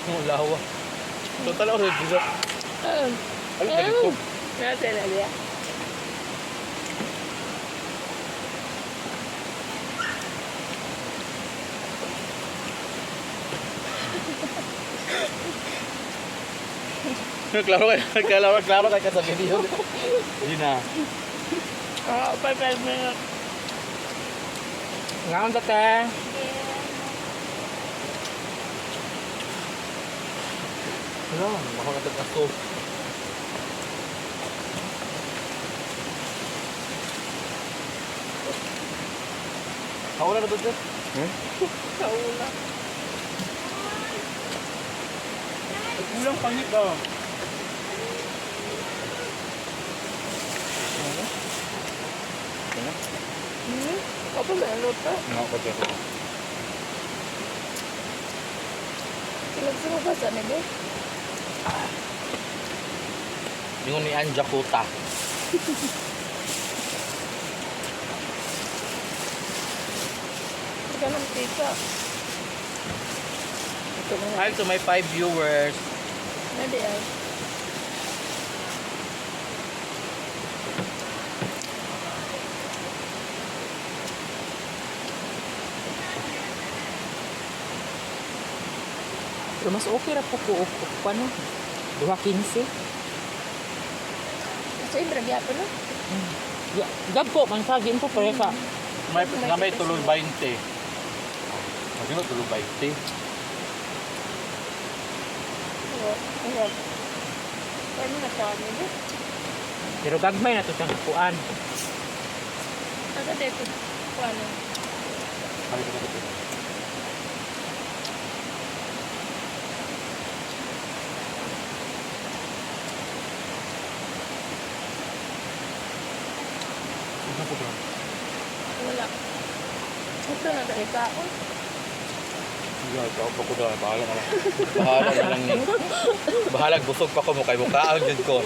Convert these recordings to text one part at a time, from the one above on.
Ang lawa. Total ako sa dessert. Ano ganito? Nasa na niya. Klaro kay, klaro, klaro kay ka sa video. Hindi na. Oo, 5 minutes. Ngaon ta te. Wala, makakatag aso. Kaula na ba dyan? Hmm? Kaula. Kulang pangit ah. Hmm? Ako ba luto? Nga ko dyan. Sinagsumo ba sa nila? Yung ni Anja Kuta. Hindi ka nang tita. Ito na. Hi to my five viewers. Nadi ay. Pero mas okay ra po ko og paano? Duha 15. Kasi yung dragyapo no? Ya, dagko man sa gin po pareha. May, na may tuloy 20. Kasi no, tuloy 20. Oo. Oo. Pwede na sa nila. Pero gagmay na to siyang kuan. Asa dito? Kuano? Kali ko na ito. Ano ko ba? Wala. Ito na dali kaon. Yeah, ikaw pa ko daw. Bahala na lang. Bahala na lang ni. Bahala, busog pa ko mo kay mukha ang ko.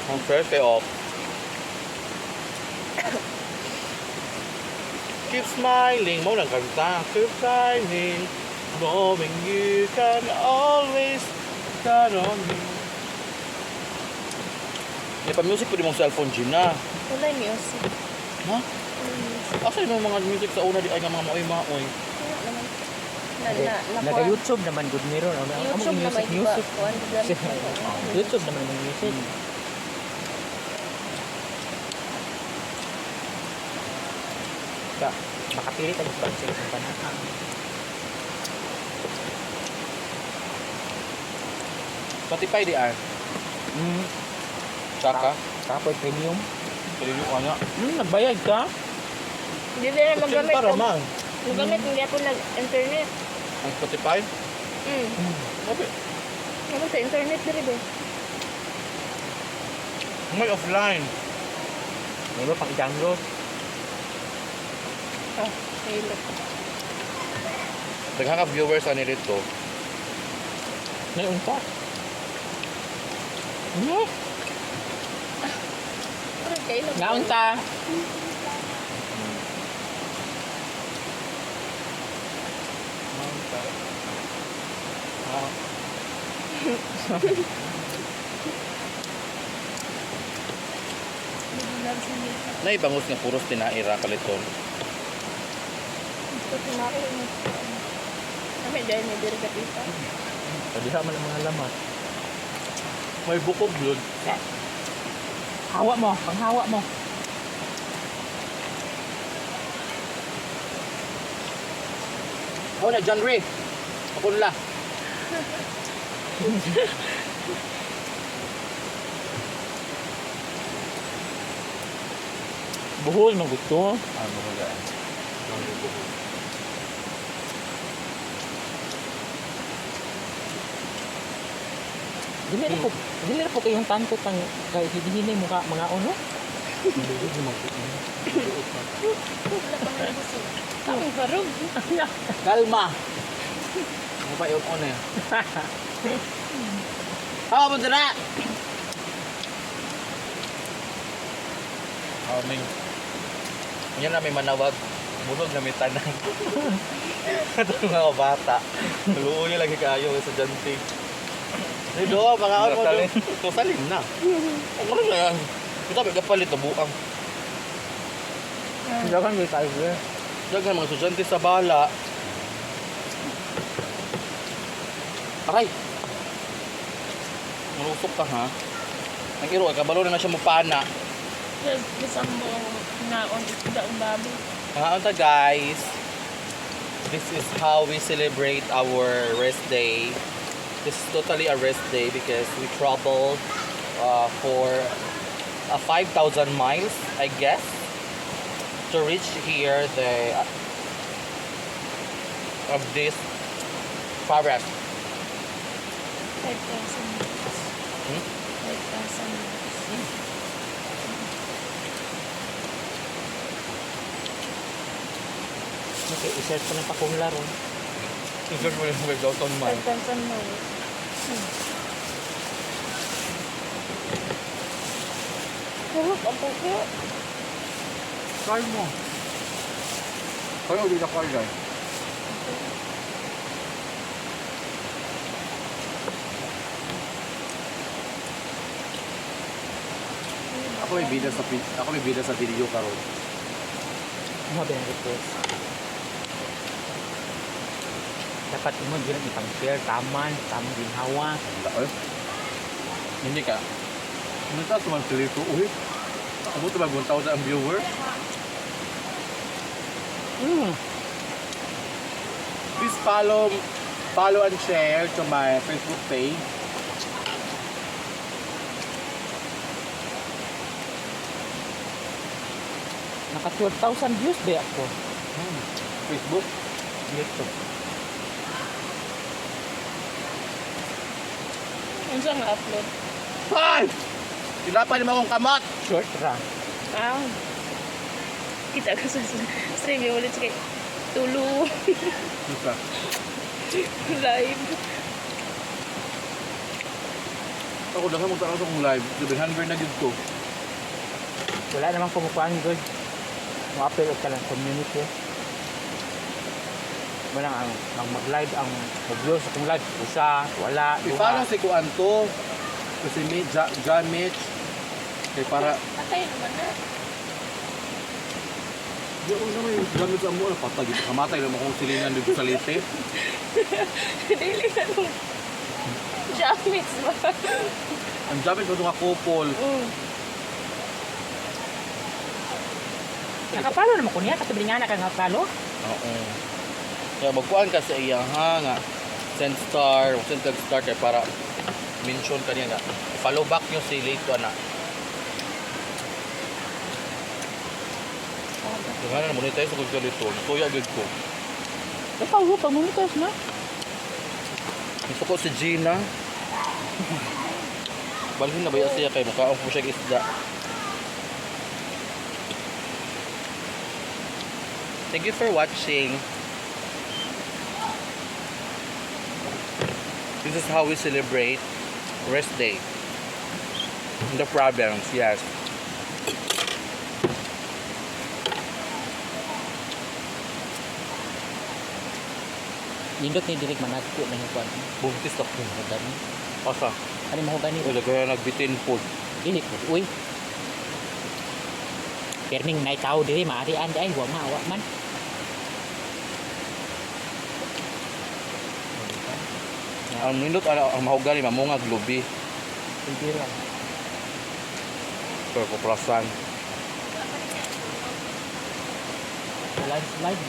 Ang fresh kay off. Keep smiling. Mo lang kanta. Keep smiling. Knowing you can always count on me. May pa-music po di mong cellphone, Gina. Wala yung music. Ha? Wala yung music. Asa yung mga music sa una di ay nga mga maoy-maoy. Wala naman. Na, na, na, Naga YouTube naman gud meron. Ano ang YouTube music naman, di ba? music. Kuan, gamit na. YouTube naman ang music. Ka, makapili tayo sa budget ng panahon. Spotify di ay. Tsaka. Kapoy premium. Pwede yung ano. Nagbayad ka? Hindi na magamit. Para man. Magamit, hindi ako nag-internet. Ang Spotify? Sabi, Ako sa internet diri ba? may offline. Meron pang i-download. Ah, hilot. Daghang ka viewers ani dito. May unta. Pero kailot. Naunta. Ah. Naibangus nga puros tinaira kaliton. Ito tinakil mo. Kami dahil may diri ka tita. Padiha man ang mga lamat. May bukog yun. Hawa mo, panghawa mo. Ako na, John Ray. Ako nila. Buhol mo gusto. Ano ko yan? John Ray buhol. Dili na po kayong tanto tang kay hinay mo ka mga ono. Wala pa nga busog. Ang barog. Kalma. Ano pa yung on eh? Hawa mo dira! Aming. Yan na may manawag. Busog na may tanan. Ito mga bata. Luoy lagi kaayo sa estudyante. Dito, mga ano Salin. do. Salin na. Ano na yan? Ito, may kapalit na buang. Dagan may tayo eh. Daghan mga estudyante sa bala. Aray! Marusok ka ha? Ang iro, ay kabalo na na siya mupana. Bisan mo naon isda ang baboy. Mga unta guys, this is how we celebrate our rest day. This is totally a rest day because we traveled for 5,000 miles, I guess, to reach here the of this forest. 5,000 miles. Hmm? 5,000 miles. Okay, i-search ko ng pakong laro. I-search mo yung 5,000 miles. 5,000 miles. Sarap ang pupo. Try mo. Kaya ulit ako guys. Ako may bida sa video karon. Ano ba yung request? Dapat mo dyan ipang-share, taman, tamang ginhawa. Wala eh. Hindi ka. Ano ta man sila ito? Uy. Amo to mag 1,000 ang viewer. Please follow and share to my Facebook page. Naka 12,000 views ba ako? Facebook. YouTube. Ano siya nga upload? Ay! Tinapay naman akong kamot. Short ra. Ah. Kita ko sa stream yung ulit kay tulo Isa. live. Ako daghan mo tanaw sa akong live. 700 na gid ko. Wala namang kumukuhan good. Mo-appeal og kanang community. Wala ang mag-live ang mag-view sa kong live. Usa, wala, I-follow duha. si Kuan to. Kasi mi Ja, Ja Mitch. Kay para Patay naman na. Di ako naman yung gamit sa amo na patay. Kamatay lang akong silingan dito sa lite. Dili na nung jamits ba? Ang gamit mo nga couple. Nakapalo naman ko niya, kasi nga na ka nakapalo. Oo. Kaya magkuan ka sa iya ha nga send star, send kag star kay para mention ka niya nga. Follow back nyo si Lito ana. Yung na monetize ako sa Lito. Tuya gid ko. Ikaw, pag monetize na. Gusto ko si Gina. Balhin na ba yan siya kay mukhaon po siya og isda. Thank you for watching. This is how we celebrate rest day. In the province, yes. Nindot ni direk managko na yung kuan. Buntis ako. Mahogani. Asa? Ano mahogani? Uy, lagay nagbitin po. Dili po. Uy. Perming nay tao diri maarian di ay wa ma wa man. Ang nindot ano, ang mahogani mamungag lubi. Hindi lang. Pero kuprasan. Landslide.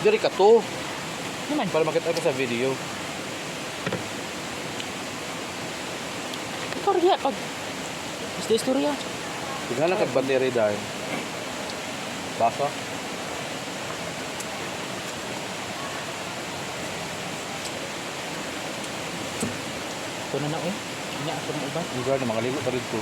Diri ka to. Naman. Para makita ka sa video. Ikaw rin pag Gusto istorya. Tignan lang kag battery dahil. Basa. Ito na na eh. Nya ako ng uban. Lugar na mga ligo pa dito.